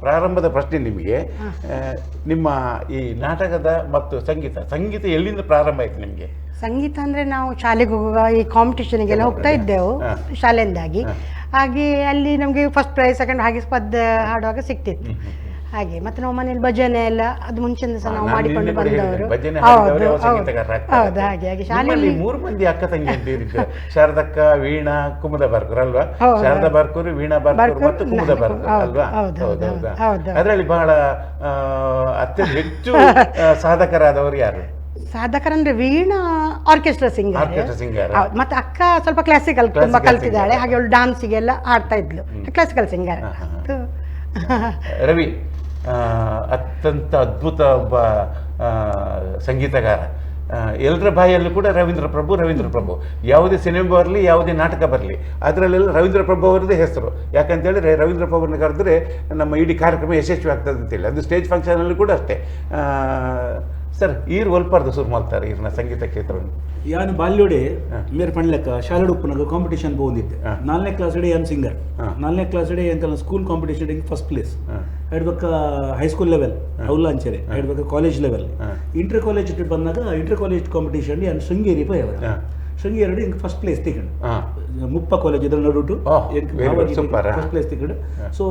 ಪ್ರಾರಂಭದ ಪ್ರಶ್ನೆ ನಿಮಗೆ, ನಿಮ್ಮ ಈ ನಾಟಕದ ಮತ್ತು ಸಂಗೀತ ಸಂಗೀತ ಎಲ್ಲಿಂದ ಪ್ರಾರಂಭ ಆಯ್ತು ನಿಮಗೆ? ಸಂಗೀತ ಅಂದರೆ ನಾವು ಶಾಲೆಗೆ ಹೋಗುವಾಗ ಈ ಕಾಂಪಿಟೇಷನ್ಗೆಲ್ಲ ಹೋಗ್ತಾ ಇದ್ದೆವು ಶಾಲೆಯಿಂದಾಗಿ. ಹಾಗೆ ಅಲ್ಲಿ ನಮಗೆ ಫಸ್ಟ್ ಪ್ರೈಸ್, ಸೆಕೆಂಡ್ ಹಾಗೆ ಸ್ಪರ್ಧೆ ಹಾಡುವಾಗ ಸಿಗ್ತಿತ್ತು. ಹಾಗೆ ಮತ್ತೆ ನಾವು ಮನೇಲಿ ಭಜನೆ ಎಲ್ಲ ಅದು ಮುಂಚೆಯಿಂದ ಸಹ ನಾವು ನಾನು ಮಾಡಿಕೊಂಡು ನಿನ್ನೆ ಕೂಡ ಹೇಳಿದೆ, ಬಂದವರು. ಭಜನೆ ಹೌದು, ಹಾಡಿದವರೇ ಹೌದು. ಸಂಗೀತಗಾರರು ಆಗ್ತಾರೆ. ಹೌದು, ಹಾಗೆ ಹಾಗೆ ನಿಮ್ಮಲ್ಲಿ ಶಾಲೆಯಲ್ಲಿ ಮೂರು ಮಂದಿ ಅಕ್ಕ ತಂಗಿಯಂದಿರಿದ್ದಾರೆ, ಶಾರದಕ್ಕ, ವೀಣಾ, ಕುಮುದ ಬಾರ್ಕೂರ್ ಅಲ್ವಾ? ಹೌದು. ಶಾರದಾ ಬಾರ್ಕೂರ್, ವೀಣಾ ಬಾರ್ಕೂರ್ ಬಾರ್ಕೂರ್, ಮತ್ತು ಕುಮುದ ನಾನು. ಬಾರ್ಕೂರ್ ಹೌದು, ಅಲ್ವಾ? ಹೌದು, ಹೌದು, ಹೌದು, ಹೌದಾ? ಹೌದು. ಅದರಲ್ಲಿ ಬಹಳ ಅತ್ಯಂತ ಹೆಚ್ಚು ಸಾಧಕರಾದವರು ಯಾರು? ಸಾಧಕರಂದ್ರೆ ವೀಣಾ ಆರ್ಕೆಸ್ಟ್ರಾ ಸಿಂಗರ್. Orchestra singer. ಮತ್ತೆ ಅಕ್ಕ ಸ್ವಲ್ಪ ಕ್ಲಾಸಿಕಲ್ ತುಂಬಾ Classical ಕಲ್ತಿದ್ದಾಳೆ. Singer. ಹಾಗೆ ಅವಳು ಡಾನ್ಸಿಗೆಲ್ಲ ಹಾಡ್ತಾ ಇದ್ಲು, ಕ್ಲಾಸಿಕಲ್ ಸಿಂಗರ್. ರವಿ ಅತ್ಯಂತ ಅದ್ಭುತ ಒಬ್ಬ ಸಂಗೀತಗಾರ. ಎಲ್ಲರ ಬಾಯಲ್ಲೂ ಕೂಡ ರವೀಂದ್ರ ಪ್ರಭು, ರವೀಂದ್ರ ಪ್ರಭು. ಯಾವುದೇ ಸಿನಿಮಾ ಬರಲಿ, ಯಾವುದೇ ನಾಟಕ ಬರಲಿ, ಅದರಲ್ಲೆಲ್ಲ ರವೀಂದ್ರ ಪ್ರಭು ಅವರದ್ದೇ ಹೆಸರು. ಯಾಕಂತೇಳಿದ್ರೆ ರವೀಂದ್ರ ಪ್ರಭುನ ಕರೆದ್ರೆ ನಮ್ಮ ಇಡೀ ಕಾರ್ಯಕ್ರಮ ಯಶಸ್ವಿ ಆಗ್ತದೆ ಅಂತೇಳಿ. ಅದು ಸ್ಟೇಜ್ ಫಂಕ್ಷನಲ್ಲಿ ಕೂಡ ಅಷ್ಟೇ. ಸರ್, ಈರು ಒಲ್ಪಾರ್ದು ಶುರು ಮಾಡ್ತಾರೆ ಈರಿನ ಸಂಗೀತ ಕ್ಷೇತ್ರವನ್ನು? ಯಾನು ಬಾಲ್ಯೋಡೆ ಮೇರೆ ಪಣ್ಲೆಕ್ಕ ಶಾಲೆಡ್ ಉಪ್ಪುನಾಗ ಕಾಂಪಿಟೇಷನ್ ಪೋವೊಂದಿತ್ತೆ. ನಾಲ್ನೇ ಕ್ಲಾಸ್ ಇಡೀ ಯಾನ್ ಸಿಂಗರ್. ನಾಲ್ನೇ ಕ್ಲಾಸ್ ಇಡೀ ಎಂಕಲ್ನ ಸ್ಕೂಲ್ ಕಾಂಪಿಟೇಷನ್ ಫಸ್ಟ್ ಪ್ಲೇಸ್. ಐಡ್ಬೊಕ್ಕ high school level ಅವ್ಲ ಅಂಚೆನೆ, ಐಡ್ಬೊಕ್ಕ ಕಾಲೇಜ್ ಲೆವೆಲ್. ಇಂಟರ್ ಕಾಲೇಜ್ ಬಂದಾಗ ಇಂಟರ್ ಕಾಲೇಜ್ ಕಾಂಪಿಟೇಷನ್ ಯಾನ್ ಶೃಂಗೇರಿ ಪೋಯೆ. ಶೃಂಗೇರಿ ಎಂಕ್ ಫಸ್ಟ್ ಪ್ಲೇಸ್ ತಿಕ್ಕಂಡು. 30 ಕಾಲೇಜ್ ಇದರ ನಡುಟು Very good, super. First place ತಿಕ್ಕಂಡು. ಸೊ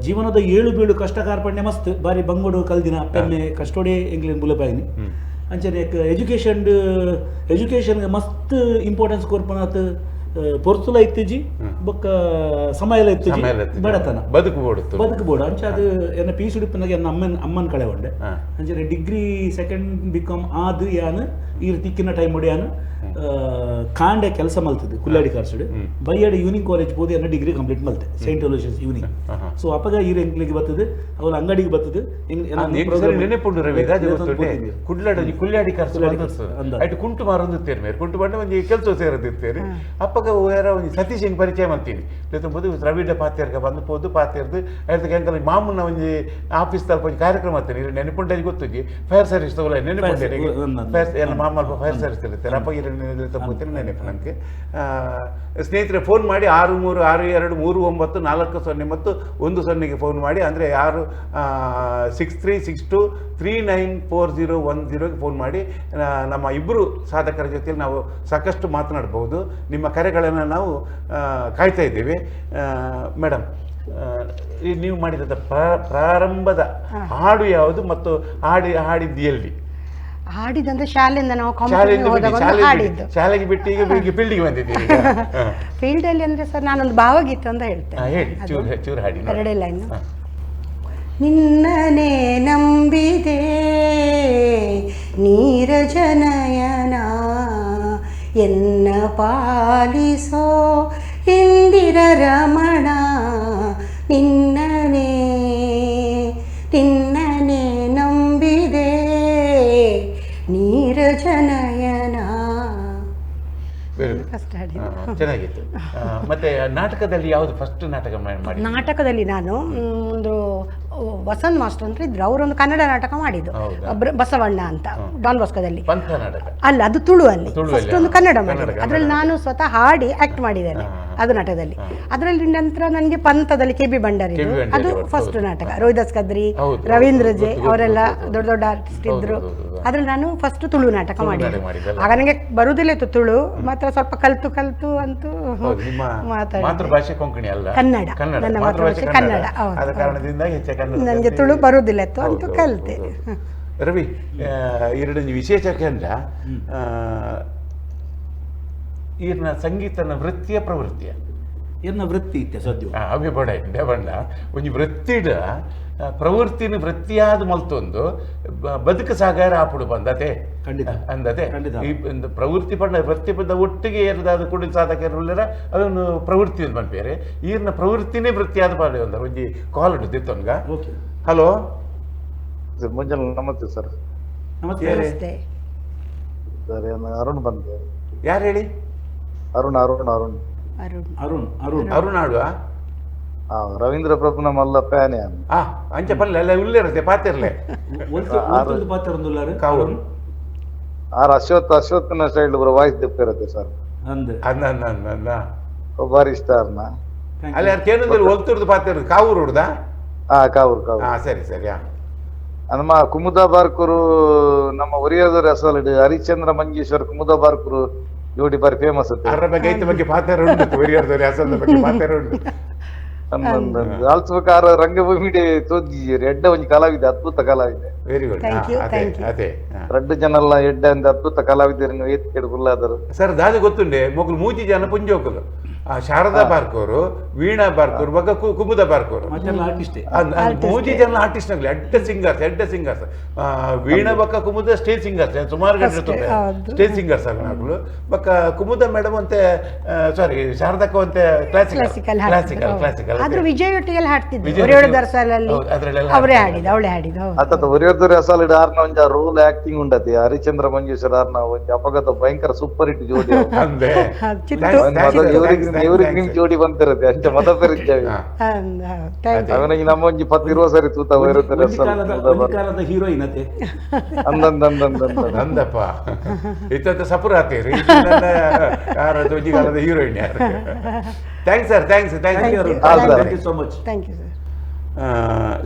ಜೀವನದ ಏಳು ಬೀಳು ಕಷ್ಟ ಕಾರ್ಪಣ್ಯ ಮಸ್ತ್ ಬಾರಿ ಬಂಗೋಡು ಕಲ್ದಿನ ಅಪ್ಪೆಮ್ಮೆ ಕಷ್ಟೋಡೆ ಎಂಕ್ಲೆನ್ ಬುಲಪಾಯಿನಿ. ಅಂಚನೆ ಎಜುಕೇಶನ್ ಎಜುಕೇಶನ್ ಮಸ್ತ್ ಇಂಪಾರ್ಟೆನ್ಸ್ ಕೊರ್ಪನಾತ್ ಪೊರ್ತುಲ ಇತ್ತಿಜಿ, ಬೊಕ್ಕ ಸಮಯಲ ಇತ್ತಿಜಿ. ಸಮಯ ಎಲ್ಲ ಇತ್ತಿಜಿ. ಬಡತನ. ಬದುಕು ಬೋಡುತ್ತು. ಬದುಕು ಬೋಡು. ಅಂಚ ಅದು ಎನ್ನ ಪಿ ಸುಡಿಪನಾಗ ಎನ್ನ ಅಮ್ಮನ್ ಅಮ್ಮನ್ ಕಳೆ ಉಂಡೆ. ಅಂಚನೆ ಡಿಗ್ರಿ ಸೆಕೆಂಡ್ ಬಿಕಾಮ್ ಆದ್ ಯಾನ್ ಈ ತಿಕ್ಕಿನ ಟೈಮ್ ಯಾನ್ ಕಾಂಡೆ ಕೆಲಸ ಮಲ್ತದ್ದು ಕುಲ್ಲಾಡಿ ಕಾರ್ಸುಡು. ಬೈಯಾಡಿ ಈವ್ನಿಂಗ್ ಕಾಲೇಜ್ ಪೋದು ಎನ್ನ ಡಿಗ್ರಿ ಕಂಪ್ಲೀಟ್ ಮಲ್ತೆ, ಸೈಂಟ್ ಅಲೋಷಿಯಸ್ ಈವ್ನಿಂಗ್. ಸೊ ಅಪಗ ಈ ಎಂಕ್ಲಿಗೆ ಬರ್ತದೆ, ಅವಳ ಅಂಗಡಿಗೆ ಬರ್ತದೆ. ನೆನಪುಂಡು ರವಿ, ರಾಜ ಗೊತ್ತುಂಟೆ? ಕುಡ್ಲಾಡಿ ಕುಲ್ಲಾಡಿ ಖರ್ಚು ಅಂದ. ಅಯ್ತು ಕುಂಟು ಮಾರೊಂದು ಮೇರೆ ಕುಂಟು ಬಂಡ ಒಂಜಿ ಕೆಲಸ ಸೇರದಿರ್ತೇನೆ. ಅಪ್ಪಗ വേറെ ಒಂಜಿ ಸತೀಶ್ ಹಿಂಗ್ ಪರಿಚಯ ಮಾಡ್ತೀನಿ ಪೋದು, ರವಿಡ ಪಾತ್ಯರ್ಗ ಬಂದು ಪೋದು ಪಾತ್ಯರ್ದು ಐತಕ್ಕೆ ಎಂಕಲ್ ಮಾಮೂನ ಒಂಜಿ ಆಫೀಸ್ ತಲ್ಪ ಒಂಜಿ ಕಾರ್ಯಕ್ರಮ ಆಗ್ತೇನೆ. ಇಲ್ಲಿ ನೆನಪುಂಟೆ ಗೊತ್ತುಜಿ, ಫೈರ್ ಸರ್ವಿಸ್ ತಗೊಳ್ಳ ನೆನಪುಂಟೆ. ಫೈರ್ ಎಲ್ಲ ಮಾಮೂಲು ಫೈರ್ ಸರ್ವಿಸ್ ಇರ್ತಾರೆ. ಅಪ್ಪ ತಪ್ಪುತ್ತೀನಿ ನೆನಪು ನನಗೆ. ಸ್ನೇಹಿತರೆ, ಫೋನ್ ಮಾಡಿ 6362 39 40 ಮತ್ತು 10ಗೆ ಫೋನ್ ಮಾಡಿ. ಅಂದರೆ 6 6362 3940 10ಗೆ ಫೋನ್ ಮಾಡಿ. ನಮ್ಮ ಇಬ್ಬರು ಸಾಧಕರ ಜೊತೆಯಲ್ಲಿ ನಾವು ಸಾಕಷ್ಟು ಮಾತನಾಡ್ಬೋದು. ನಿಮ್ಮ ಕರೆಗಳನ್ನು ನಾವು ಕಾಯ್ತಾ ಇದ್ದೀವಿ. ಮೇಡಮ್, ನೀವು ಮಾಡಿದಂಥ ಪ್ರಾರಂಭದ ಹಾಡು ಯಾವುದು ಮತ್ತು ಹಾಡಿದ್ದು ಎಲ್ಲಿ? ಹಾಡಿದಂದ್ರೆ ಶಾಲೆಯಿಂದ ನಾವು ಕಾಂಪಿಟೇಷನ್ ಶಾಲೆಯಿಂದ ಬಿಡಿ, ಹೋದಾಗ ಒಂದು ಶಾಲೆ ಬಿಡಿ. ಹಾಡಿದ್ದು. ಶಾಲೆಗೆ ಬಿಟ್ಟು ಈಗ ಈಗ ಫೀಲ್ಡಿಗೆ ಬಂದಿದ್ದೀರಿ ಈಗ. ಫೀಲ್ಡ್ ಅಲ್ಲಿ ಅಂದ್ರೆ ಸರ್, ನಾನೊಂದು ಭಾವಗೀತೆ ಅಂತ ಹೇಳ್ತೇನೆ. ಹೇಳಿ. ಅದು ಚೂರು ಚೂರು ಹಾಡಿ ನೋಡೋಣ. ಎರಡೇ ಲೈನ್. ನಿನ್ನನೆ ನಂಬಿದೆ ನೀರಜನಯನ, ಎನ್ನ ಪಾಲಿಸೋ ಇಂದಿರ ರಮಣ, ನಿನ್ನನೆ ನಿನ್ನನೆ ನಂಬಿದೆ ನೀರಜನಯನ. Very good. First ಹಾಡಿದ್ದು. ಚೆನ್ನಾಗಿತ್ತು. ಮತ್ತೆ ನಾಟಕದಲ್ಲಿ ಯಾವುದು ಫಸ್ಟ್ ನಾಟಕ ಮಾಡಿ? ನಾಟಕದಲ್ಲಿ ನಾನು ಒಂದು ವಸಂತ್ ಮಾಸ್ಟರ್ ಅಂತ ಇದ್ರು, ಅವರೊಂದು ಕನ್ನಡ ನಾಟಕ ಮಾಡಿದ್ದು. ಹೌದಾ? ಬಸವಣ್ಣ ಅಂತ ಡಾನ್ ಬಾಸ್ಕೋದಲ್ಲಿ. ಪಂಥ ನಾಟಕ? ಅಲ್ಲ, ಅದು ತುಳು ಅಲ್ಲಿ. ತುಳುವಲ್ಲಿ, ಫಸ್ಟ್ ಒಂದು ಕನ್ನಡ ಮಾಡಿದ್ದು. ಕನ್ನಡ ಅದರಲ್ಲಿ ನಾಟಕ. ನಾನು ಸ್ವತಃ ಹಾಡಿ ಆಕ್ಟ್ ಮಾಡಿದ್ದೇನೆ ಅದು ನಾಟಕದಲ್ಲಿ. ಅದರಲ್ಲಿ ನಂತರ ನನಗೆ ಪಂಥದಲ್ಲಿ K B Bhandari, K B Bhandari ಅದು ಅವರು, ಫಸ್ಟ್ ನಾಟಕ. ರೋಹಿದಾಸ್ ಕದ್ರಿ, ಹೌದು, ರವೀಂದ್ರ ಹೌದು, ಜೆ ಗೊತ್ತು, ಅವರೆಲ್ಲ ಗೊತ್ತು, ದೊಡ್ಡ ದೊಡ್ಡ ಆರ್ಟಿಸ್ಟ್ ಇದ್ರು. ಹೌದು, ಹೌದು, ಹೌದು. ಅದ್ರಲ್ಲಿ ನಾನು ಫಸ್ಟ್ ತುಳು ನಾಟಕ ತುಳು ಮಾಡಿದ್ದು. ನಾಟಕ ಮಾಡಿದ್ದಲ್ಲ? ಆಗ ನನಗೆ ಬರುವುದಿಲ್ಲ ಇತ್ತು ತುಳು, ಮಾತ್ರ ಸ್ವಲ್ಪ ಕಲ್ತು ಕಲ್ತು ಅಂತೂ ಹೌದು, ನಿಮ್ಮ ಮಾತಾಡಿದೆ. ಮಾತೃಭಾಷೆ ಕೊಂಕಣಿ ಅಲ್ಲ? ಕನ್ನಡ. ಕನ್ನಡ. ನನ್ನ ಮಾತೃಭಾಷೆ ಮಾತೃಭಾಷೆ ಕನ್ನಡ. ಕನ್ನಡ, ಹೌದು, ಆದ ಹೌದು. ಕಾರಣದಿಂದ ಹೆಚ್ಚು ಕನ್ನಡ ನನಗೆ ತುಳು ಬರುವುದಿಲ್ಲ ಇತ್ತು, ಅಂತೂ ಕಲಿತೆ. ರವಿ, ಎರಡು ವಿಶೇಷ ಕೇಂದ್ರ ಈರ್ನ ಸಂಗೀತನ ವೃತ್ತಿಯ ಪ್ರವೃತ್ತಿಯ? ಎನ್ನ ವೃತ್ತಿ ಇತ್ತೆ ಸದ್ಯ. ಅವೆ ಬಡ ಬಣ್ಣ ಒಂಜಿ ವೃತ್ತಿಡ ಪ್ರವೃತ್ತಿನ ವೃತ್ತಿಯಾದ ಮಲ್ತೊಂದು ಬದುಕು ಸಾಗಾರ ಆಪುಡು ಬಂದತೆ. ಖಂಡಿತ. ಅಂದತೆ. ಖಂಡಿತ. ಈ ಒಂದು ಪ್ರವೃತ್ತಿ ಪಂಡ ವೃತ್ತಿ ಪಂಡ ಒಟ್ಟಿಗೆ ಏರ್ದಾದ ಕುಡಿ ಸಾಧಕರುಳ್ಳರ ಅದೊಂದು ಪ್ರವೃತ್ತಿ ಅಂತ ಪನ್ಪೇರೆ. ಈರ್ನ ಪ್ರವೃತ್ತಿನೇ ವೃತ್ತಿಯಾದ ಪಾಡೆ ಒಂದರ ಒಂಜಿ ಕಾಲ್ ಉಂಟು ದಿತ್ತೊನ್ಗ. ಓಕೆ. ಹಲೋ. ಸರ್, ಮುಂಜಾನೆ ನಮಸ್ತೆ ಸರ್. ನಮಸ್ತೆ. ನಮಸ್ತೆ. ಸರ್, ಏನು ಅರುಣ್ ಬಂದೆ. ಯಾರು ಹೇಳಿ? ಅರುಣ್ ಅರುಣ್ ಅರುಣ್. ಅರುಣ್. ಅರುಣ್ ಅರುಣ್. ಅರುಣ್ ಆಡುವ. ಹಾ, ರವೀಂದ್ರ ಪ್ರಭು ನಮ್ಮಲ್ಲ ಫ್ಯಾನ್ ಯಾನ್. ಆ ಅಂಚ ಪಲ್ಲೆ ಅಲ್ಲ ಉಲ್ಲೇರತೆ ಪಾತಿರ್ಲೆ. ಒಲ್ತು ಪಾತ್ರ ಒಂದುಲ್ಲಾರು? ಕಾವು. ಅರುಣ್. ಆರ್ ಅಶ್ವಥ್ ಅಶ್ವತ್ಥನ ಸ್ಟೈಲ್ ಬರೋ ವಾಯ್ಸ್ ದಿಪ್ಪಿರುತ್ತೆ ಸರ್. ಅಂದ್. ಅನ್ನ ಅನ್ನ ಅನ್ನ ಅನ್ನ. ಬಾರಿ ಇಷ್ಟ ಅರ್ನ. Thank ಅಲ್ಲಿ you. ಯಾರು ಕೇಳಿದ್ರೆ ಒಲ್ತುರ್ದು ಪಾತಿರ್ ಕಾವೂರು ಹುಡ್ದ? ಹಾ, ಕಾವೂರು ಕಾವೂರು. ಹಾ, ಸರಿ ಸರಿ. ಹಾ. ನಮ್ಮ ಕುಮುದ ಬಾರ್ಕೂರು, ನಮ್ಮ ಒರಿಯದರ ಅಸಲ್ ಹರಿಶ್ಚಂದ್ರ ಮಂಜೇಶ್ವರ ಕುಮುದ ಬಾರ್ಕೂರು ಜೋಡಿ ಬಾರಿ ಫೇಮಸ್ ಅತ್ತೆ. ಅದರ ಬಗ್ಗೆ ಐತ ಬಗ್ಗೆ ಪಾತ್ರ ಉಂಟು, ಒರಿಯರ್ದವ್ರು ಅಸಲ್ದ ಬಗ್ಗೆ ಪಾತ್ರ ಉಂಟು. ಆಲ್ಸ್ಬಕಾರ ರಂಗಭೂಮಿ ತೋಜಿಯರು ಎಡ್ಡ ಒಂಜಿ ಕಲಾವಿದೆ, ಅದ್ಭುತ ಕಲಾವಿದೆ. Very good. Thank you, ಅದೇ thank you. ಅದೇ ಹಾ. ರಡ್ಡು ಜನ ಎಲ್ಲ ಎಡ್ಡ ಅಂದ ಅದ್ಭುತ ಕಲಾವಿದರನ್ನು ವೇದಿಕೆಡ್ ಕುಲ್ಲಾದರು. ಸರ್, ದಾದ ಗೊತ್ತುಂಡೆ, ಮೊಗಲು ಮೂಜಿ ಜನ ಪುಂಜೋಕುಲು, ಆ ಶಾರದಾ ಬಾರ್ಕೋರು, ವೀಣಾ ಬಾರ್ಕೋರು, ಬೊಕ್ಕ ಕುಮುದ ಬಾರ್ಕೋರು. ಮಾತೆಲ್ಲ ಆರ್ಟಿಸ್ಟೇ. ಮೂಜಿ ಜನ ಆರ್ಟಿಸ್ಟ್ ನಗಲಿ ಎಡ್ಡ ಸಿಂಗರ್ಸ್, ಎಡ್ಡ ಸಿಂಗರ್ಸ್. ವೀಣಾ ಬೊಕ್ಕ ಕುಮುದ ಸ್ಟೇಜ್ ಸಿಂಗರ್ಸ್, ಸುಮಾರು ಗಂಟೆ First, ಹೌದು. ಸ್ಟೇಜ್ ಸಿಂಗರ್ಸ್ ನಕಲು. ಬೊಕ್ಕ ಕುಮುದ ಮೇಡಮ್ ಅಂತೆ, ಸಾರಿ, ಶಾರದಕ್ಕ ಅಂತೆ ಕ್ಲಾಸಿಕಲ್. ಕ್ಲಾಸಿಕಲ್. Classical, classical. ಆದ್ರೂ ವಿಜಯ್ ಒಟ್ಟಿಗೆಲ್ಲ ಹಾಡ್ತಿದ್ದೆ. ವಿಜಯ್ ಒರೆಯೋಳು ಒಟ್ಟಿಗೆ- ದರ್ಸಾಲಲ್ಲಿ ಹೌದು, ಅದ್ರಲ್ಲೆಲ್ಲ ಅವರೇ ಹಾಡ್ತಿದ್ರು. ಹಾಡಿದ್ದು, ಅವಳೇ ಹಾಡಿದ್ದು, ಹೌದು. ಆತತ ಒರಿಯದರ ಅಸಲ್ ಆರ್ನ ಒಂಜ ರೋಲ್ ಆಕ್ಟಿಂಗ್ ಉಂಡತಿ ಹರಿಶ್ಚಂದ್ರ ಮಂಜೇಶ್ವರ ಆರ್ನ ಒಂಜಿ ಅಪಘಾತ ಭಯಂಕರ ಸೂಪರ್ ಹಿಟ್ ಜೋಡಿ ಅವ್ರು. ಅಂದೆ. ಹೌದು, ಚಿತ್ತು. Thanks, thanks, ಮೊದಲು sir, ಇವ್ರಿಗೆ thanks, ಇವ್ರಿಗೆ thanks. ನಿಮ್ ಜೋಡಿ ಬಂತಿರತ್ತೆ ಅಂಚ ಮದ ಪೆರಿಚಾವಿ. ಹಾ. Thank you. ಅವನಿಗೆ ನಮ್ಮ ಒಂಜಿ ಪತ್ತು ಇರುವ ಸರಿ ತೂತ ಒರಿಯದರ ಒಂಜಿ ಅಸಲ್ ಕಾಲದ ಒಂಜಿ ಕಾಲದ ಹೀರೋಯಿನ್ ಅತೆ. ಅಂದಂದಂದಂದಂದ. ನಂದಪ್ಪ ಇತ್ತ ಸಪುರ ಆತೀರಿ ಯಾರ ಕಾಲದ ಹೀರೋಯಿನ್ ಯಾರು. Thanks sir, thanks, thanks. Thank you. Ha, sir. Thank you so much. Thank you sir.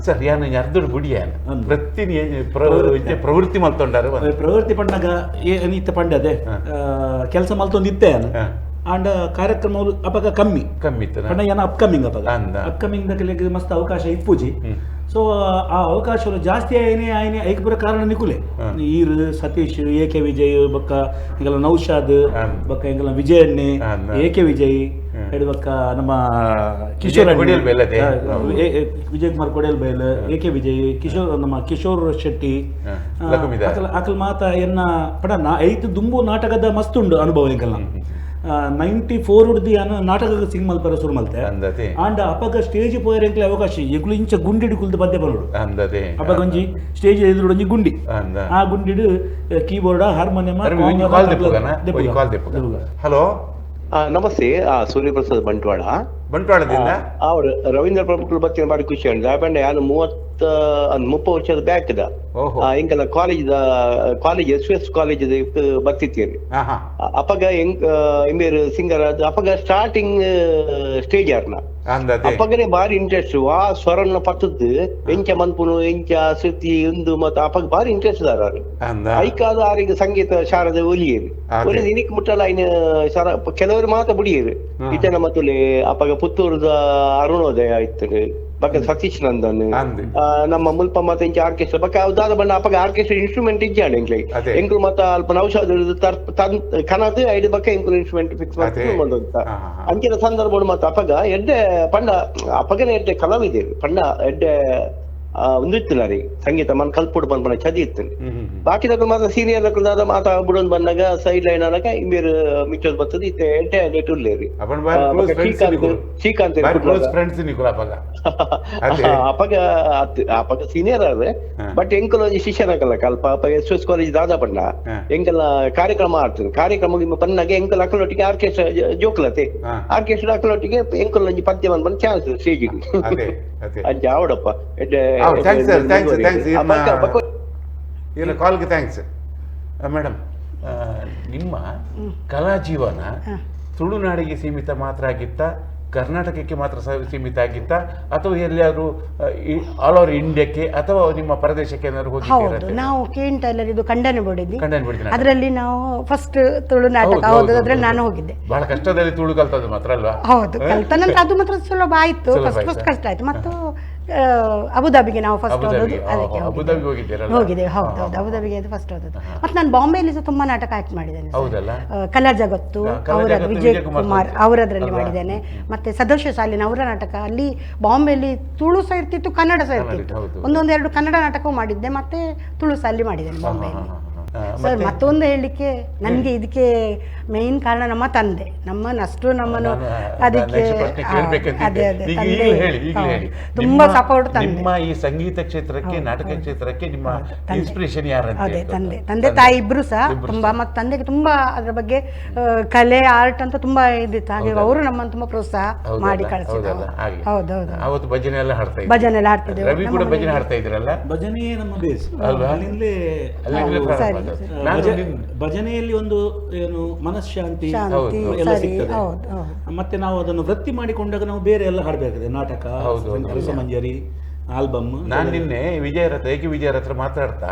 Sir, ಯಾನ್ ಅರ್ಧಡು ಬುಡಿಯಾನ ಅಂದ್. ವೃತ್ತಿ ಪ್ರವೃತ್ತಿ ಮಲ್ತೊಂಡಾರು. ಪ್ರವೃತ್ತಿ ಪಂಡಗ ಇತ್ತ ಪಂಡ ಅದೇ ಕೆಲಸ ಮಲ್ತೊಂದು ಇತ್ತೆ ಯಾನ್. ಆಂಡ ಕಾರ್ಯಕ್ರಮ ಅಪಗ ಕಮ್ಮಿ. ಕಮ್ಮಿ ಇತ್ತು. ಪಂಡ ಏನ ಅಪ್ಕಮಿಂಗ್ ಅಪಗ. ಅಂದ. ಅಪ್ಕಮಿಂಗ್ ದಕಲೆಗ್ ಮಸ್ತ್ ಅವಕಾಶ ಇಪ್ಪುಜಿ. ಸೊ ಆ ಅವಕಾಶ ಜಾಸ್ತಿ ಆಯ್ನೆ ಆಯ್ನೆ ಐಕ್ ಬರೋ ಕಾರಣ ನಿಕುಲೆ ಈರ್, ಸತೀಶ್, ಎ ಕೆ ವಿಜಯ್, ಬೊಕ್ಕ ಎಂಗಲ ನೌಶಾದ್, ಅಂದ್. ಬೊಕ್ಕ ಎಂಗಲ ವಿಜಯ್ ಅಣ್ಣೆ, ಅಂದ. ಎ ಕೆ ವಿಜಯ್, ಬೊಕ್ಕ ನಮ್ಮ ಕಿಶೋರ್ ಅಣ್ಣೆ. ಕೊಡಿಯಲ್ ಬೈಲ್ ಅದೇ. ವಿಜಯ್ ಕುಮಾರ್ ಕೊಡಿಯಲ್ ಬೈಲ್, ಎ ಕೆ ವಿಜಯ್, ಕಿಶೋರ್, ನಮ್ಮ ಕಿಶೋರ್ ಶೆಟ್ಟಿ, ಹಾ. ಲಕುಮಿದ. ಅಕಲ್ ಮಾತ ಎನ್ನ ಪಡ ನಾ ಐತು ದುಂಬು ನಾಟಕದ ಮಸ್ತ್ ಉಂಡು ಅನುಭವ ಎಂಕಲ್ನ. 94 ಉಡ್ದು ಯಾನು ನಾಟಕ ಸಿಂಗ್ ಮಲ್ಪರ ಶುರು ಮಲ್ತೆ. ಅಂದತೆ. ಆಂಡ ಅಪಗ ಸ್ಟೇಜ್ ಪೋಯರ್ ಎಂಕ್ಲೆ ಅವಕಾಶ ಎಂಕುಲು ಇಂಚ ಗುಂಡಿಡು ಕುಲ್ದು ಪದ್ಯ ಬರೋಡು. ಅಂದತೆ. ಅಪಗ ಒಂಜಿ ಸ್ಟೇಜ್ ಎದುರು ಒಂಜಿ ಗುಂಡಿ, ಅಂದ. ಆ ಗುಂಡಿಡು ಕೀಬೋರ್ಡ್, ಹಾರ್ಮೋನಿಯಂ. ಕಾಲ್ ದೆಪ್ಪುಗನ, ಒಂಜಿ ಕಾಲ್ ದೆಪ್ಪುಗ. ಹಲೋ. ನಮಸ್ತೆ, ಸೂರ್ಯಪ್ರಸಾದ್ ಬಂಟ್ವಾಳ. ಬಂಟ್ವಾಳದಿಂದ. ಅವರು ರವೀಂದ್ರ ಪ್ರಭುಗಳು ಬತ್ತಿನ ಬಾರಿ ಖುಷಿ ಉಂಟು. ಯಾಕಂದ್ರೆ ನಾನು 30 ವರ್ಷದ ಬ್ಯಾಕ್ ದ ಓಹೋ. ಎಂಕಲ college college S S college ಬತ್ತಿತ್ತೀರಿ. ಹಾ ಹಾ. ಅಪಗ ಎಂಕ್ ಇಂಬೇರು ಸಿಂಗರ್ ಅಪಗ ಸ್ಟಾರ್ಟಿಂಗ್ ಸ್ಟೇಜ್ ಆರ್ನ. ಅಂದತೆ. ಅಪಗನೆ ಬಾರಿ ಇಂಟ್ರೆಸ್ಟ್ ಆ ಸ್ವರನ್ನ ಪತ್ತದ್ದು ಎಂಚ ಮನ್ಪುನು ಎಂಚ ಶ್ರುತಿ ಉಂದು ಮತ್ತ ಅಪಗ ಬಾರಿ ಇಂಟ್ರೆಸ್ಟ್ ದಾರ ಅವ್ರು. ಅಂದ. ಐಕಾದ ಆರಿಗೆ ಸಂಗೀತ ಶಾರದೆ ಒಲಿಯರು. ಅದೇ. ಒಲಿದು ಇನಿಕ್ ಮುಟ್ಟಲ ಐನ ಶರ ಕೆಲವರು ಮಾತ ಬುಡಿಯರು. ಇತನ ಮತ್ತುಲೆ ಅಪಗ ಪುತ್ತೂರುದ ಅರುಣೋದಯ ಇತ್ತು, ಬಕ ಸತೀಶ್ ನಂದನ್, ಅಂದ್. ನಮ್ಮ ಮುಲ್ಪ ಮಾತ ಇಂಚ ಆರ್ಕೆಸ್ಟ್ರಾ ಬಕ ದಾದ ಬಣ್ಣ ಅಪಗ ಆರ್ಕೆಸ್ಟ್ರಾ ಇನ್ಸ್ಟ್ರೂಮೆಂಟ್ ಇಜ್ಜಾಂಡ್ ಎಂಕ್ಲೆ. ಅದೇ. ಎಂಕುಲು ಮಾತ ಅಲ್ಪ ನೌಷಾದ್ ಕನದು ಐದು ಬಕ ಎಂಕುಲು ಇನ್ಸ್ಟ್ರೂಮೆಂಟ್ ಫಿಕ್ಸ್ ಅದೇ. ಮಾಡ್ಕೊಂಡು ಹಾ, ಹಾ, ಹಾ. ಅಂಚಿನ ಸಂದರ್ಭ ಮಾತ ಅಪಗ ಎಡ್ಡೆ ಪಂಡ ಅಪಗನೆ ಎಡ್ಡೆ ಕಲಾವಿದರು ಪಂಡ ಎಡ್ಡೆ ಒಂದು ಇತ್ತು ರೀ ಸಂಗೀತ ಮನ್ ಕಲ್ಪುಡು ಬಂದ್ ಚದಿ ಇತ್ತು. ಹ್ಮ್ ಹ್ಮ್ ಹ್ಮ್. ಬಾಕಿದಕ್ಕೂ ಮಾತ್ರ ಸೀನಿಯರ್ ದಾದ ಮಾತ ಬುಡೊಂದು ಬಂದಾಗ ಸೈಡ್ ಲೈನ್ ಅನಕ ಇಂಬೇರು ಮಿಚ್ಚೋದ್ ಬರ್ತದೆ ಇತ್ತೆ ಎಡ್ಡೆ ನೆಟ್ ಉಲ್ಲೇರಿ. ಅಪ್ಪನ ಬಾರಿ ಕ್ಲೋಸ್ ಬೊಕ್ಕ ಫ್ರೆಂಡ್ಸ್ ಶ್ರೀಕಾಂತ್ ನಿಕುಲು. ಶ್ರೀಕಾಂತ್ ಬಾರಿ ಕ್ಲೋಸ್ ಕುಡ್ಲದ. ಫ್ರೆಂಡ್ಸ್ ನಿಕುಲು ಅಪಗ. ಅದೇ. ಅಪಗ ಅಪಗ ಸೀನಿಯರ್ ಆದ್ರೆ ಹಾ. ಬಟ್ ಎಂಕಲ್ ಒಂಜಿ ಶಿಷ್ಯರಾಗಲ್ಲ ಕಲ್ಪ ಅಪಗ ಎಸ್ ಎಸ್ ಕಾಲೇಜ್ ದಾದ ಬಣ್ಣ ಹಾ. ಎಂಕಲ ಕಾರ್ಯಕ್ರಮ ಆಡ್ತದೆ. ಕಾರ್ಯಕ್ರಮ ನಿಮ್ಮ ಬನ್ನಾಗ ಎಂಕಲ್ ಅಕ್ಕಲೊಟ್ಟಿಗೆ ಆರ್ಕೆಸ್ಟ್ರಾ ಜೋಕ್ಲತೆ ಹಾ. ಆರ್ಕೆಸ್ಟ್ರಾ ಅಕ್ಕಲೊಟ್ಟಿಗೆ ಎಂಕಲ್ ಒಂಜಿ ಪದ್ಯ ಬಂದ್ ಚಾನ್ಸ್ ಸ್ಟೇಜ್. ಅದೇ ಅದೇ. ಅಂಚ ಆವಡಪ್ಪ ಎಡ್ಡೆ. ಹೌದು, thanks sir, thanks, thanks. ಬೊಕ್ಕ ಇಲ್ಲ ಕಾಲ್ಗೆ thanks madam. ನಿಮ್ಮ ಕಲಾ ಜೀವನ ತುಳುನಾಡಿಗೆ ಸೀಮಿತ ಮಾತ್ರ ಆಗಿತ್ತಾ, ಕರ್ನಾಟಕಕ್ಕೆ ಮಾತ್ರ ಸೀಮಿತ ಆಗಿತ್ತಾ, ಅಥವಾ ಎಲ್ಲಿಯಾದರೂ ಆಲ್ ಓವರ್ ಇಂಡಿಯಾಕ್ಕೆ ಅಥವಾ ನಿಮ್ಮ ಪ್ರದೇಶಕ್ಕೆ ಏನಾದ್ರು ಹೌದು ಹೋಗಿದ್ದೀರಾ? ನಾವು ಕೆ ಎನ್ ಟೈಲರ್ ಇದು ಕಂಡನೆ ಬೋಡಿದ್ವಿ. ಕಂಡನೆ ಬೋಡಿದ್ದು ನಾಟಕ. ಅದರಲ್ಲಿ ನಾವು ಫಸ್ಟ್ ತುಳು ನಾಟಕ, ಹೌದು, ಹೌದು, ಹೌದು, ಅದ್ರಲ್ಲಿ ಹೌದು. ನಾನು ಹೋಗಿದ್ದೆ. ಬಹಳ ಕಷ್ಟದಲ್ಲಿ ತುಳು ಕಲ್ತದ್ದು ಮಾತ್ರ ಅಲ್ವಾ? ಹೌದು, ಕಲ್ತ ನಂತರ ಅದು ಮಾತ್ರ ಸುಲಭ ಆಯ್ತು. ಸುಲಭ ಫಸ್ಟ್ ಆಯ್ತಾ? ಫಸ್ಟ್ ಕಷ್ಟ ಆಯ್ತು. ಮತ್ತು ಅಬುದಾಬಿಗೆ ನಾವು ಫಸ್ಟ್ ಅಬುದಾಬಿ, ಹೋದದ್ದು ಅದಕ್ಕೆ. ಅಬುದಾಬಿಗೆ ಹೋಗಿದ್ದೀರಲ್ಲ? ಹೋಗಿದ್ದೇವೆ, ಹೌದು. ಹಾ, ಹೌದು, ಹಾ. ಅಬುದಾಬಿಗೆ ಅದು ಫಸ್ಟ್ ಹೋದದ್ದು. ಮತ್ತು ನಾನು ಬಾಂಬೆಯಲ್ಲಿ ಸಹ ತುಂಬಾ ನಾಟಕ ಆಕ್ಟ್ ಮಾಡಿದ್ದೇನೆ ಸರ್. ಹೌದಲ್ಲ? ಕಲಾ ಜಗತ್ತು, ಕಲಾ ಅವರ ಜಗತ್ತು ವಿಜಯ್ ವಿಜಯ್ ಕುಮಾರ್ ಕುಮಾರ್ ಸರ್. ಅವರದ್ರಲ್ಲಿ ಅಲ್ವಾ? ಮಾಡಿದ್ದೇನೆ. ಮತ್ತೆ ಸದಸ್ಯ ಸಾಲಿನ ಅವರ ನಾಟಕ, ಅಲ್ಲಿ ಬಾಂಬೆಯಲ್ಲಿ ತುಳು ಸಹ ಇರ್ತಿತ್ತು, ಕನ್ನಡ ಸಹ ಇರ್ತಿತ್ತು. ಹೌದು. ಒಂದೊಂದೆರಡು ಕನ್ನಡ ನಾಟಕವೂ ಮಾಡಿದ್ದೆ, ಮತ್ತೆ ತುಳು ಸಹ ಅಲ್ಲಿ ಮಾಡಿದ್ದೇನೆ ಬಾಂಬೆಯಲ್ಲಿ. ಸರ್, ಮತ್ತೆ? ಮತ್ತೊಂದು ಹೇಳಲಿಕ್ಕೆ ನನಗೆ ಇದಕ್ಕೆ ಮೇನ್ ಕಾರಣ ನಮ್ಮ ತಂದೆ, ನಮ್ಮನ್ನಷ್ಟು ನಮ್ಮನ್ನು ನಾನು ಅದಕ್ಕೆ next ಪ್ರಶ್ನೆ ಕೇಳ್ಬೇಕಂತಿದ್ದೆ. ಅದೇ ಅದೇ ಈಗ ತಂದೆ ಈಗಲೇ ಹೇಳಿ, ಈಗಲೇ ಹೌದು. ಹೇಳಿ. ತುಂಬಾ ಸಪೋರ್ಟ್ ತಂದೆ. ನಿಮ್ಮ ಈ ಸಂಗೀತ ಕ್ಷೇತ್ರಕ್ಕೆ, ಹೌದು, ನಾಟಕ ಹೌದು. ಕ್ಷೇತ್ರಕ್ಕೆ ನಿಮ್ಮ ಹೌದು, ತಂದೆ. ಇನ್ಸ್ಪಿರೇಷನ್ ಯಾರಂತ ಅದೇ ಹೇಳ್ಬೋದು? ತಂದೆ, ತಂದೆ ತಾಯಿ ಇಬ್ರು ಸಹ ಇಬ್ರು ತುಂಬಾ. ಸಹ. ಮತ್ತು ತಂದೆಗೆ ತುಂಬಾ ಅದರ ಬಗ್ಗೆ ಕಲೆ, ಆರ್ಟ್ ಅಂತ ತುಂಬಾ ಇದಿತ್ತು. ಹಾಗೆ ಹೌದಲ್ಲ? ಅವರು ನಮ್ಮನ್ನು ತುಂಬಾ ಪ್ರೋತ್ಸಾಹ ಹೌದಲ್ಲ? ಮಾಡಿ ಕಳಿಸಿದ್ರು. ಹೌದಲ್ಲ? ಹಾಗೆ. ಹೌದು ಹೌದು. ಅವತ್ತು ಭಜನೆ ಎಲ್ಲ ಹಾಡ್ತಾ ಇದ್ರು. ಭಜನೆ ಎಲ್ಲ ಹಾಡ್ತಿದ್ದೆವು. ರವಿ ನಮ್ಮ ಕೂಡ ಭಜನೆ ಮನೆಯಲ್ಲಿ. ಹಾಡ್ತಾ ಇದ್ರಲ್ಲ? ಭಜನೆಯೇ ನಮ್ಮ ಬೇಸ್. ಅಲ್ವಾ? ಅಲ್ಲಿಂದಲೇ ಅಲ್ಲಿಂದಲೇ ನಾವು ಪ್ರಾರಂಭ ಸರಿ, ಆದದ್ದು. ಸರಿ. ನಾನು ಭಜನೆಯಲ್ಲಿ ಒಂದು ಏನು ಮನಃಶಾಂತಿ ಶಾಂತಿ, ಹೌದು, ಹೌದು. ಎಲ್ಲ ಸರಿ, ಸಿಗ್ತದೆ. ಹೌದು ಹೌದು. ಮತ್ತೆ ನಾವು ಅದನ್ನು ವೃತ್ತಿ ಮಾಡಿಕೊಂಡಾಗ ನಾವು ಬೇರೆ ಎಲ್ಲ ಹಾಡಬೇಕಾಗಿದೆ, ನಾಟಕ, ಹೌದು, ಹೌದು. ರಸಮಂಜರಿ, Album. ನಾನು ನಿನ್ನೆ ವಿಜಯರಥ ಏಕೆ ವಿಜಯರತ್ರ ಮಾತಾಡ್ತಾ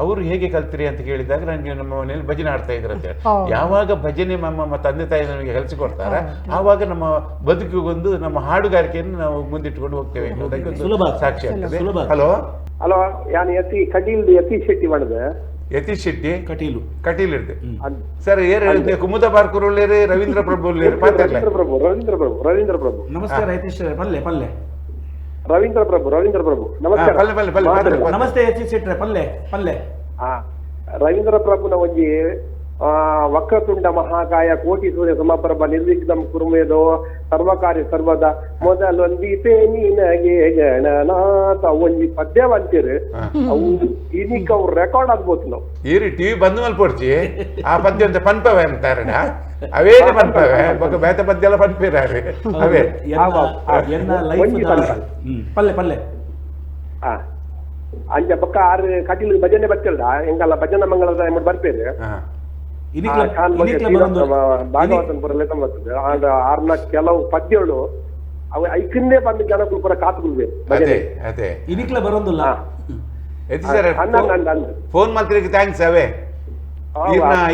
ಅವರು ಹೇಗೆ ಕಲ್ತಿರಿ ಅಂತ ಕೇಳಿದಾಗ ನನಗೆ ನಮ್ಮ ಮನೆಯಲ್ಲಿ ಭಜನೆ ಆಡ್ತಾ ಇದ್ರು ಅಂತ ಹೇಳಿ. ಯಾವಾಗ ಭಜನೆ ನಮ್ಮ ತಂದೆ ತಾಯಿ ನಮಗೆ ಕಲಿಸಿಕೊಡ್ತಾರ ಆವಾಗ ನಮ್ಮ ಬದುಕಿಗೊಂದು ನಮ್ಮ ಹಾಡುಗಾರಿಕೆಯನ್ನು ನಾವು ಮುಂದಿಟ್ಟುಕೊಂಡು ಹೋಗ್ತೇವೆ ಅನ್ನೋದಕ್ಕೆ ಒಂದು ಸಾಕ್ಷಿ ಆಗ್ತದೆ. ಹಲೋ ಹಲೋ, ಯಾನ್ ಯತಿ ಕಟೀಲ್ ಯತೀಶ್ ಶೆಟ್ಟಿ ಮಾಡಿದೆ. ಯತೀಶ್ ಶೆಟ್ಟಿ ಕಟೀಲು ಕಟೀಲ್ ಇರ್ದೆ ಸರ್. ಏರ್ ಹೇಳಿದ್ದೆ ಕುಮುದ ಬಾರ್ಕೂರ್ ಉಳ್ಳೇರಿ ರವೀಂದ್ರ ಪ್ರಭು ಉಳ್ಳೇರಿ ರವೀಂದ್ರ ಪ್ರಭು ರವೀಂದ್ರ ಪ್ರಭು ರವೀಂದ್ರ ಪ್ರಭು. ನಮಸ್ಕಾರ ಯತೀಶ್. ಪಲ್ಲೆ ಪಲ್ಲೆ ರವೀಂದ್ರ ಪ್ರಭು ರವೀಂದ್ರ ಪ್ರಭು ನಮಸ್ಕಾರ. ಪಲ್ಲೆ ಪಲ್ಲೆ ಪಲ್ಲೆ. ನಮಸ್ತೆ ಯತೀಶ್ ಶೆಟ್ರೆ. ಪಲ್ಲೆ ಪಲ್ಲೆ. ರವೀಂದ್ರ ಪ್ರಭುನ ಒಂಜಿ ವಕ್ರತುಂಡ ಮಹಾಕಾಯ ಕೋಟಿ ಸೂರ್ಯ ಸಮಪ್ರಭ ನಿರ್ವಿಘ್ನಂ ಕುರುಮೇದೋ ಸರ್ವಕಾರ್ಯ ಸರ್ವದ ಮೊದಲೊಂದಿಪೇ ನಿನಗೆ ಗಣನಾಥ ಒಂಜಿ ಪದ್ಯ ಅಂತೀರಿ ಅವು ಇದಕ್ಕೆ ಅವ್ರು ರೆಕಾರ್ಡ್ ಆಗ್ಬೋದು ನಾವು. ಈರಿ ಟಿವಿ ಬಂದ ಮೇಲೆ ಪೊಡ್ಚಿ ಆ ಪದ್ಯ ಅಂತ ಪನ್ಪವೆ ಅಂತಾರಣ ಅವೇನೆ ಪನ್ಪವೆ ಬೊಕ ಬೇತ ಪದ್ಯ ಎಲ್ಲ ಪನ್ಪಿರಾರಿ ಅವೇ. ಪಲ್ಲೆ ಪಲ್ಲೆ. ಅಂಚ ಬೊಕ್ಕ ಆರು ಕಟೀಲ್ ಭಜನೆ ಬರ್ತಿಲ್ಲ ಎಂಕಲ್ಲ ಭಜನಾ ಮಂಗಳದ ಬರ್ತೀರಿ ಭಾಗವತನ ಪುರ ಬರ್ತದೆ. ಆರ್ನ ಕೆಲವು ಪದ್ಯಗಳು ಅವು ಐಕನ್ನೇ ಬಂದು ಜನಗಳು ಪೂರ ಕಾತುಕೊಳ್ಬೇಕು. ಅದೇ ಇನಿಕ್ಲ ಬರೋದಿಲ್ಲ. ಫೋನ್ ಮಾಡ್ತಿದ್ದಕ್ಕೆ thanks. ಅವೇ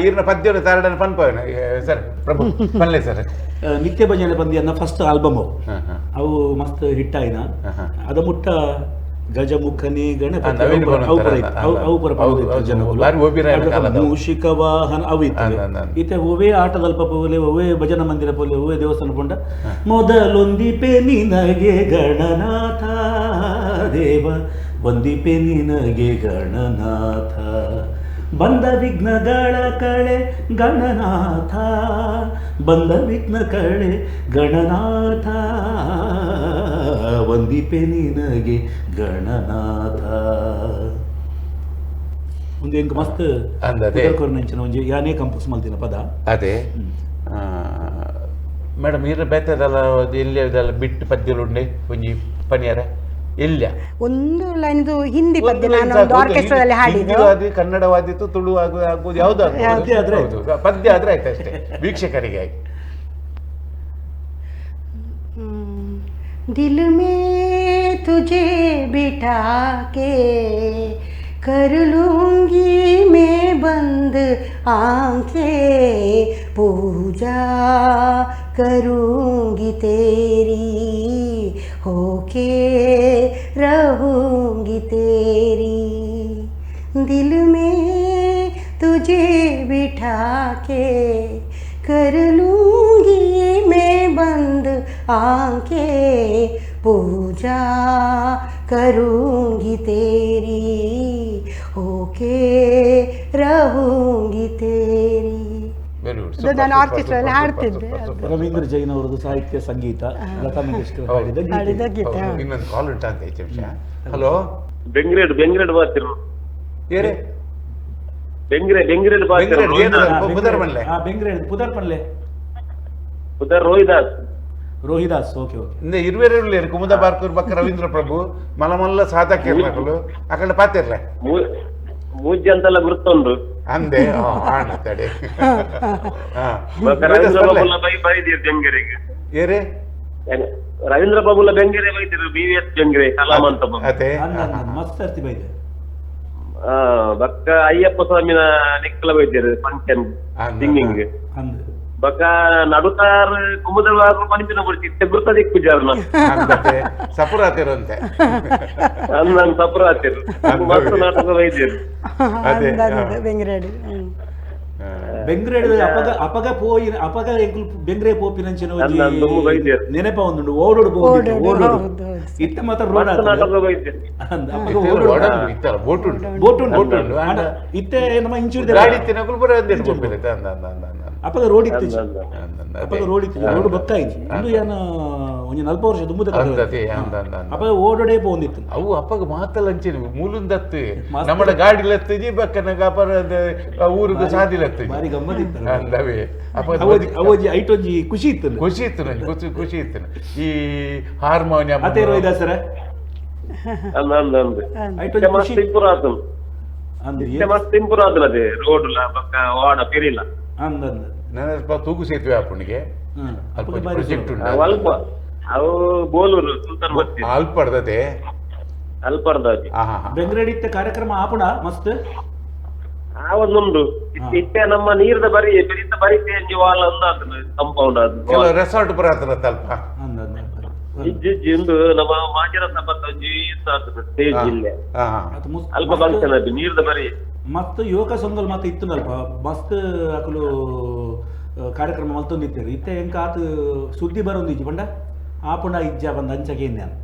ಈರ್ನ ಪದ್ಯವನ್ನು ತಾರಡನ ಪನ್ಪವೇನ ಸರ್ ಪ್ರಭು ಪಲ್ಲೆ ಸರ್. ನಿತ್ಯ ಭಜನೆ ಬಂದಿಯನ್ನ ಫಸ್ಟ್ ಆಲ್ಬಮ್ ಅವು ಅವು ಮಸ್ತ್ ಹಿಟ್ ಆಯ್ನ. ಅದ ಮುಟ್ಟ ಗಜಮುಖನಿ ಗಣಪತಿ ಮೂಷಿಕ ವಾಹನ ಅವು ಇತ್ತು. ಈತ ಒವೇ ಆಟದಲ್ಪ ಪೋಲೆ ಒವೇ ಭಜನಾ ಮಂದಿರ ಪೋಲೆ ಒವೇ ದೇವಸ್ಥಾನ ಪೊಂಡ ಮೊದಲೊಂದಿಪೆ ನಿನಗೆ ಗಣನಾಥ ದೇವ ಒಂದಿಪೆ ನಿನಗೆ ಗಣನಾಥ ಬಂದ ವಿಘ್ನಗಳ ಕಳೆ ಗಣನಾಥ ಬಂದ ವಿಘ್ನ ಕಳೆ ಗಣನಾಥ ವಂದಿಪೆ ನಿನಗೆ ಗಣನಾಥ. ಒಂದು ಎಂಕ್ ಮಸ್ತ್ ಅಂಚಿನ ಒಂಜಿ ಯಾನೇ ಕಂಪೋಸ್ ಮಲ್ತಿನ ಪದ ಅದೇ. ಮೇಡಮ್ ಈರ ಬೇತದಲ್ಲ ಎಲ್ಲಿ ಅದೆಲ್ಲ ಬಿಟ್ಟು ಪದ್ಯಲು ಉಂಡೆ ಒಂಜಿ ಪನಿಯಾರ ಇಲ್ಲ ಒಂದು ಲೈನ್ ಹಿಂದಿ ಪದ್ಯ ನಾನು ಒಂದು ಆರ್ಕೆಸ್ಟ್ರಾದಲ್ಲಿ ಹಾಡಿದ್ದು. ಕನ್ನಡವಾದಿತ್ತು ತುಳು ಆಗ್ಬೋದು ಯಾವ್ದು ಆಗ್ಬೋದು ಪದ್ಯ ಆದ್ರೆ ಆಯ್ತು ಅಷ್ಟೇ ವೀಕ್ಷಕರಿಗೆ ಆಗಿ. ದಿಲ್ ಮೇ ತುಜೆ ಬಿಠಾ ಕೆ कर लूंगी मैं बंद आंखें पूजा करूंगी तेरी होके रहूंगी तेरी दिल में तुझे बिठा के कर लूंगी मैं बंद आंखें पूजा करूंगी तेरी होके रहूंगी तेरी. ನಾನು ಆರ್ಕೆಸ್ಟ್ರಲ್ಲಿ ಹಾಡ್ತಿದ್ದೆ. ರವೀಂದ್ರ ಜೈನ್ ಅವರದ್ದು ಸಾಹಿತ್ಯ ಸಂಗೀತ, ಲತಾ ಮಂಗೇಶ್ಕರ್ ಹಾಡಿದ ಗೀತೆ. ಇನ್ನೊಂದು ಕಾಲ್ ಉಂಟಾ ಅಂತ ಐದು ನಿಮಿಷ. ಹಲೋ ಬೆಂಗ್ರೇಡ್ ಬೆಂಗ್ರೇಡ್ ಬಾತಿರು ಏರೇ ಬೆಂಗ್ರೆ ಬೆಂಗ್ರೇಡ್ ಬಾತಿರು ಪುದರ್ ಪನ್ಲೆ ಬೆಂಗ್ರೇಡ್ ಪುದರ್ ಪನ್ಲೆ ಪುದರ್ ರೋಹಿದಾಸ್ ರೋಹಿದಾಸ್. Okay okay. ಇರುವೆರೆ ಉಳ್ಳೇರು ಕುಮುದ ಬಾರ್ಕೂರ್ ಬಕ್ಕ ರವೀಂದ್ರ ಪ್ರಭು ಮಲಮಲ್ಲ ಸಾಧಕಿರ್ನಕುಲು ಅಕಡೆ ಪಾತಿರ್ಲೆ ಮೂಜ್ಯ ಅಂತೆಲ್ಲ ಗುರ್ತೊಂಡು ಅಂದೆ ಆಣತಡೆ. ರವೀಂದ್ರ ಬಾಬುಲ ಬೈ ಬೈದಿರ್ ಬೆಂಗೆರೆಗೆ ಏರೇ Ravindra ಬಾಬುಲ ಬೆಂಗೆರೆ ಬೈದಿರು B V S Bengre Kalam ಅಂತ ಅದೇ ಮಸ್ತ್ ಅರ್ತಿ ಬೈದೆ. ಬಕ್ಕ ಅಯ್ಯಪ್ಪ ಸ್ವಾಮಿನ ನೆಕ್ಕಲ ಬೈದಿರು ಫಂಕ್ಷನ್ ಸಿಂಗಿಂಗ್ ಬಕ್ಕ ನಡುತಾರ್ ಕುಮುದ ಮನಿಪಿನ ಬಿಡ್ತಿ ಗುರ್ತದ ಪೂಜಾರ್ನ ಸಪುರಾತಿರಂತೆ ನಾನು ಸಪುರಾತಿರು ಮಸ್ತ್ ನಾಟಕ ಬೈದಿರು. ಅದೇ ಬೆಂಗ್ರೇಡ್ ಬೆಂಗ್ರೇಡ್ ಅಪಗ ಅಪಗ ಪೋಯಿ ಅಪಗ ಎಂಕುಲು ಬೆಂಗ್ರೆ ಪೋಪಿನಂಚಿನ ನೆನಪ ಒಂದುಂಡು ಓಡೋಡು ಪೋಪಿತ್ತು ಓಡೋಡು ಇತ್ತ ಮಾತ್ರ ರೋಡ್ ಅಪಗ ಬೋಟ್ ಉಂಟು ಬೋಟ್ ಉಂಟು ಇತ್ತೆ ನಮ್ಮ ಇಂಚೂರು ಗಾಡಿ ತಿನ್ನಕುಲು ಬರ ಅಂದ ಅಪಗ ರೋಡ್ ಇತ್ತು ಅಪಗ ರೋಡ್ ಇತ್ತು ರೋಡ್ ಬತ್ತಾಯಿತು ಇಂದು ಏನ ಒಂಜಿ 40 ವರ್ಷ ದುಂಬುದ ಅಪಗ ಓಡೋಡೇ ಪೋಂದಿತ್ತು ಅವು ಅಪ್ಪಗ ಮಾತಲ್ಲ ಅಂಚಿನ ಮೂಲುಂದತ್ತು ನಮ್ಮಡ ಗಾಡಿ ಲತ್ತಿಜಿ ಬಕ್ಕನ ಅಪರ ಊರಿಗೆ ಸಾದಿಲತ್ತು ಬಾರಿ ಗಮ್ಮತ್ತಿತ್ತು ಅಂದವೇ ಅವಜಿ ಐಟೊಂಜಿ ಖುಷಿ ಇತ್ತು ಖುಷಿ ಇತ್ತು ನನಗೆ ಖುಷಿ ಖುಷಿ ಇತ್ತು ಈ ಹಾರ್ಮೋನಿಯಂ ಅದೇ ರೋಹಿದಾಸರ ರೋಡ್ ಪಿರಿಲ್ಲ ನನ್ನ ಸ್ವಲ್ಪ ತೂಗು ಸೇತುವೆ ಆಪುಣಿಗೆ ಅಲ್ಪ ಪ್ರಾಜೆಕ್ಟ್ ಉಂಟು ಅಲ್ಪ ಅವು ಬೋಲೂರು ಸುಲ್ತಾನ್ ಬತ್ತಿ ಅಲ್ಪ ಅರ್ಧತೆ ಅಲ್ಪರ್ದಾಜಿ. ಹಾ ಹಾ. ಬೆಂಗ್ರೇಡ್ ಇತ್ತ ಕಾರ್ಯಕ್ರಮ ಆಪುಣ ಮಸ್ತ್. ಆ ಒಂದುಂಡು ಇತ್ತೆ ನಮ್ಮ ನೀರ್ದ ಬರಿ ಬೆರಿತ ಬರಿ ಚೇಂಜ್ ವಾಲ್ ಅಂದಾತನ ಕಾಂಪೌಂಡ್ ಅದು. ಕೆಲವು ರೆಸಾರ್ಟ್ ಪುರ ಆತನ ಅಲ್ಪ. ಅಂದ್ ಅಂದ್ ಅಂದ್. ಇಜ್ಜಿ ಇಜ್ಜಿ, ಇಂದು ನಮ್ಮ ಮಾಜರ ಸಭಾತ ಒಂಜಿ ಸ್ಟೇಜ್ ಇಲ್ಲೇ. ಹಾ ಹಾ. ಅದು ಅಲ್ಪ ಫಂಕ್ಷನ್ ಅದು ನೀರ್ದ ಬರಿ. ಮಸ್ತ್ ಯುವಕ ಸಂಘಲ್ ಮಾತ ಇತ್ತುನಲ್ಪ ಮಸ್ತ್ ಅಕುಲು ಕಾರ್ಯಕ್ರಮ ಮಲ್ತೊಂದಿತ್ತೇರು ಇತ್ತೆ ಎಂಕ ಆತ ಸುದ್ದಿ ಬರೊಂದಿಜ್ಜಿ ಪಂಡ ಆಪುಂಡ ಇಜ್ಜ ಬಂದ ಅಂಚಗೆ ನಾನು.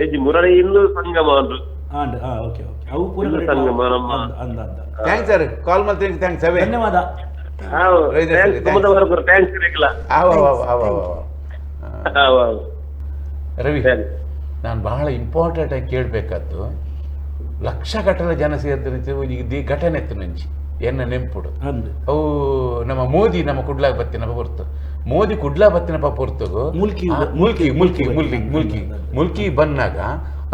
ಇಜ್ಜಿ, ಮುರಳಿ ಇಂದು ಸಂಗಮ ಅದು. ಆಂಡ್ ಹಾ, ಓಕೆ ಓಕೆ, ಅವು ಪೂರ ಇಂದು ಸಂಗಮ ನಮ್ಮ. ಅಂದ್ ಅಂದ್ ಅಂದ್. Thanks sir, ಕಾಲ್ ಮಾಡ್ತೀನಿ, thanks ಅವೇ. ಧನ್ಯವಾದ. Ravindra sir, thanks Kumuda Barkur, thanks ರೇಖಲ. ಆವ ಆವ ಆವ ಆವ. ಆವ್. ರವಿ, thanks. ನಾನು ಬಹಳ ಇಂಪಾರ್ಟೆಂಟ್ ಆಗಿ ಕೇಳಬೇಕಾದ್ದು, ಲಕ್ಷಗಟ್ಟಲೆ ಜನ ಸೇರಿದ್ರೆ ಈಗ the ಘಟನೆ ಇತ್ತು ನಂಜಿ ಎನ್ನ ನೆಂಪುಡು. ಅಂದ್. ಅವು ನಮ್ಮ ಮೋದಿ ನಮ್ಮ ಕುಡ್ಲಾಗ ಬತ್ತಿನ ಹೊರ್ತು, ಮೋದಿ ಕುಡ್ಲಾ ಬತ್ತಿನಪ್ಪ ಹೊರ್ತುಗು ಮುಲ್ಕಿ. ಮುಲ್ಕಿ ಮುಲ್ಕಿ ಮುಲ್ಕಿ ಮುಲ್ಕಿ ಮುಲ್ಕಿ ಬಂದಾಗ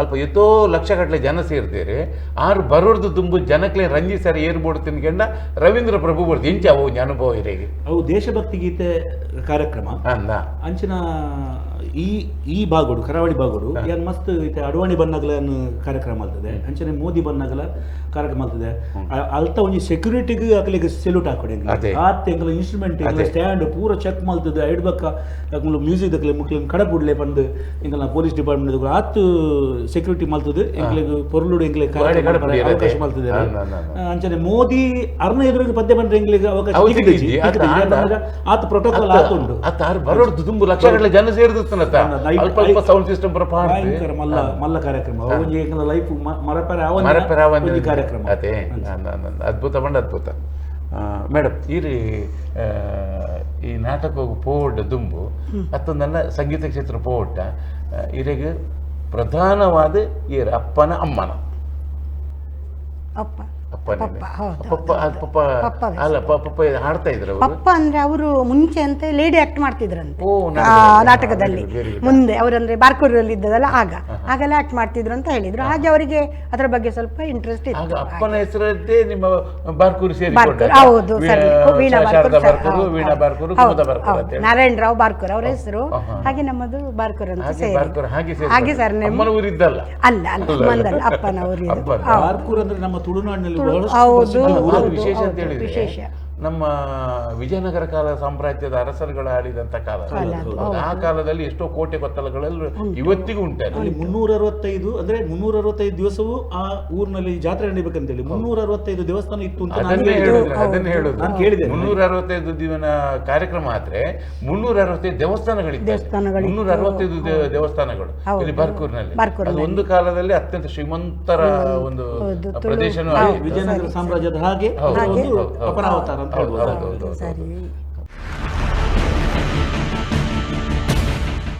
ಅಲ್ಪ ಎತ್ತೋ ಲಕ್ಷಗಟ್ಟಲೆ ಜನ ಸೇರ್ದೇರೆ ಆರು ಬರೋರ್ದು ದುಂಬು ಜನಕ್ಲೆ ರಂಜಿ ಸರ್ ಏರ್ಬೋರ್ಡ್ ತಿನ್ಕೊಂಡ ರವೀಂದ್ರ ಪ್ರಭು ಬರ್ದು ಇಂಚ ಅವು ಒಂಜಿ ಅನುಭವ ಇರೇಗಿ. ಅವು ದೇಶಭಕ್ತಿ ಗೀತೆ ಕಾರ್ಯಕ್ರಮ. ಅಂದ. ಅಂಚಿನ ಈ ಈ ಭಾಗೋಡು ಕರಾವಳಿ ಭಾಗೋಡು ಏನ್ ಮಸ್ತ್ ಇತ್ತೆ ಅಡ್ವಾಣಿ ಬನ್ನಗಲ ಕಾರ್ಯಕ್ರಮ ಆಗ್ತದೆ, ಅಂಚನೆ ಮೋದಿ ಬನ್ನಗಲ ಕಾರ್ಯಕ್ರಮ ಆಗ್ತದೆ. ಅಲ್ತ ಒಂಜಿ ಸೆಕ್ಯೂರಿಟಿಗೆ ಅಕ್ಲೆಗ್ ಸೆಲ್ಯೂಟ್ ಹಾಕೊಡೆ. ಅದೇ. ಆತ ಎಂಕಲ ಇನ್ಸ್ಟ್ರೂಮೆಂಟ್ ಅದೇ. ಸ್ಟ್ಯಾಂಡ್ ಪೂರ ಚೆಕ್ ಮಲ್ತದೆ. ಐಡ್ಬಕ್ಕ ಅಕ್ಲು ಮ್ಯೂಸಿಕ್ ದಕ್ಲೆ ಮುಕ್ಲೆನ್ ಕಡಪುಡ್ಲೆ ಪಂದ್ ಎಂಕಲ್ನ ಪೊಲೀಸ್ ಡಿಪಾರ್ಟ್ಮೆಂಟ್ ಆತ್ ಸೆಕ್ಯೂರಿಟಿ ಮಲ್ತದೆ. ಎಂಕ್ಲೆಗ್ ಪೊರ್ಲುಡು ಎಂಕ್ಲೆಗ್ ಬಾರಿ ಕಾರ್ಯಕ್ರಮ ಕಡಪುಡಿ ಅವಕಾಶ ಅದೇ. ಮಲ್ತದೆ. ಹಾ, ಹಾ, ಹಾ, ಹಾ. ಅಂಚನೆ ಮೋದಿ ಅರ್ನ ಎದುರಿಗೆ ಪದ್ಯ ಬಂದ್ರೆ ಎಂಕ್ಲೆಗ್ ಅವಕಾಶ ಅವು ಸಿಕ್ಕಿದೆ. ಸಿಕ್ಕಿದೆ. ಆತ ಸಿಕ್ಕಿದೆ. ಆತ ಆತ ಪ್ರೋಟೋಕಾಲ್ ಆತ ಉಂಟು. ಆತ ಆರು ಬರೋರ್ದು ದುಂಬು ಲಕ್ಷಗಟ್ಟಲೆ ಜನ ಸೇರಿದುತ್ತನತ ಅಲ್ಪ ಅಲ್ಪ ಸೌಂಡ್ ಸಿಸ್ಟಮ್ ಪೂರ ಪಾಡ್ದು. ಭಯಂಕರ ಮಲ್ಲ ಮಲ್ಲ ಕಾರ್ಯಕ್ರಮ ಒಂಜಿ ಎಂಕಲ್ನ ಲೈಫ್ ಮರಪರೆ ಆವಂದಿನ ಮರಪೆರ ಒಂದು ಒಂಜಿ ಕಾರ್ಯಕ್ರಮ. ಅದೇ ಅದ್ಭುತ ಬಂಡ ಅದ್ಭುತ. ಮೇಡಮ್, ಈ ರೀ ಈ ನಾಟಕಕ್ಕೆ ಪೋವಡ್ಡ ದುಂಬು ಅತ್ತೊಂದನ್ನ ಸಂಗೀತ ಕ್ಷೇತ್ರ ಪೋವಡ್ಡ ಇರೆಗ್ ಪ್ರಧಾನವಾದ ಈ ಅಪ್ಪನ ಅಮ್ಮನ ಅಪ್ಪ. ಅಪ್ಪನೇ. ಪಪ್ಪ, ಹೌದು, ಪಪ್ಪ ಹೌದು. ಅದು ಪಪ್ಪ. ಪಪ್ಪ. ಅಲ್ಲ, ಪಪ್ಪ ಹಾಡ್ತಾ ಇದ್ರು ಅವರು. ಪಪ್ಪ ಅಂದ್ರೆ ಅವರು ಮುಂಚೆ ಅಂತ ಲೇಡಿ ಆಕ್ಟ್ ಮಾಡ್ತಿದ್ರಂತೆ. ಓ, ಆ, ನಾಟಕದಲ್ಲಿ. ನಾಟಕದಲ್ಲಿ. Very good, very good. ಮುಂದೆ ಅವರಂದ್ರೆ ಬಾರ್ಕೂರಲ್ಲಿ ಇದ್ದದಲ್ಲ ಆಗ, ಆಗೆಲ್ಲ ಆಕ್ಟ್ ಮಾಡ್ತಿದ್ರು ಅಂತ ಹೇಳಿದ್ರು. ಹಾಗೆ ಅವರಿಗೆ ಅದರ ಬಗ್ಗೆ ಸ್ವಲ್ಪ ಇಂಟ್ರೆಸ್ಟ್ ಆಗ ಇತ್ತು. ಅಪ್ಪನ ಹೆಸರದ್ದೇ ನಿಮ್ಮ ಬಾರ್ಕೂರು ಬಾರ್ಕೂರ್, ಸೇರಿಕೊಂಡ ಹೌದು ಸರ್, ವೀಣಾ ಶಾರದಾ ಬಾರ್ಕೂರ್ ಸರ್, ಬಾರ್ಕೂರು, ಹೌದು, ವೀಣಾ ಹೌದು. ಬಾರ್ಕೂರು, ಹೌದು, ಕುಮುದ ಬಾರ್ಕೂರು ಹೌದು. ಅಂತ ಹೇಳಿ. ನಾರಾಯಣ ರಾವ್ ಬಾರ್ಕೂರ್ ಅವರ ಹೆಸರು. ಹಾ, ಹಾ. ಹಾಗೆ ನಮ್ಮದು ಬಾರ್ಕೂರ್ ಅಂತ ಹಾಗೆ ಸೇರಿ. ಬಾರ್ಕೂರು ಹಾಗೆ ಹಾಗೆ ಸೇರಿಕೊಂಡ. ಸರ್ ಅಮ್ಮನ ಊರಿದ್ದಲ್ಲ. ಅಲ್ಲ ಅಲ್ಲ, ಅಮ್ಮಂದಲ್ಲ, ಅಪ್ಪನ ಊರಿದ್ದು. ಅಪ್ಪನ. ಹೌದು. ಬಾರ್ಕೂರ್ ಅಂದ್ರೆ ನಮ್ಮ ತುಳುನಾಡಿನಲ್ಲಿ ಬಹಳಷ್ಟು ಹೌದು, ಪ್ರಸಿದ್ಧ ಊರು. ಅದು ಹೌದು, ವಿಶೇಷ ಅಂತ ಹೌದು, ಹೇಳಿದ್ರೆ ವಿಶೇಷ. ನಮ್ಮ ವಿಜಯನಗರ ಕಾಲ ಸಾಮ್ರಾಜ್ಯದ ಅರಸರುಗಳು ಆಳಿದಂತ ಕಾಲ ಅದು. ಕಾಲ ಅದು, ಹೌದು. ಆ ಕಾಲದಲ್ಲಿ ಎಷ್ಟೋ ಕೋಟೆ ಕೊತ್ತಲಗಳೆಲ್ಲ ಇವತ್ತಿಗೂ ಉಂಟು ಅಲ್ಲಿ. ಅಲ್ಲಿ 365 ಅಂದ್ರೆ 365 ದಿವಸವೂ ಆ ಊರಿನಲ್ಲಿ ಜಾತ್ರೆ ನಡಿಬೇಕಂತೇಳಿ 365 ದೇವಸ್ಥಾನ ಇತ್ತು ಅಂತ ನಾನು ಅದನ್ನೇ ಕೇಳಿದೆ. ಹೇಳುದು, ಅದನ್ನೇ ಹೇಳುದು. ನಾನು ಕೇಳಿದ್ದೇನೆ. 365 ದಿನ ಕಾರ್ಯಕ್ರಮ ಆದ್ರೆ 365 ದೇವಸ್ಥಾನಗಳಿತ್ತು. ದೇವಸ್ಥಾನಗಳಿತ್ತು. 365 ದೇವಸ್ಥಾನಗಳು ಹೌದು. ಇಲ್ಲಿ ಬಾರ್ಕೂರಿನಲ್ಲಿ. ಬಾರ್ಕೂರಿನಲ್ಲಿ. ಅದು ಒಂದು ಕಾಲದಲ್ಲಿ ಅತ್ಯಂತ ಶ್ರೀಮಂತರ ಒಂದು ಹೌದು, ತುಳು. ಪ್ರದೇಶನೂ ಹೌದು. ಆಗಿತ್ತು. ವಿಜಯನಗರ ಸಾಮ್ರಾಜ್ಯದ ಹಾಗೆ ಹೌದು, ಅದು ಒಂದು ಹೌದು, ಹೌದು. ಅಪರಾವತಾರ ಅಂತ ಹೌದು, ಹೇಳ್ಬೋದು. ಹೌದು, ಹೌದು, ಹೌದು. ಸರಿ.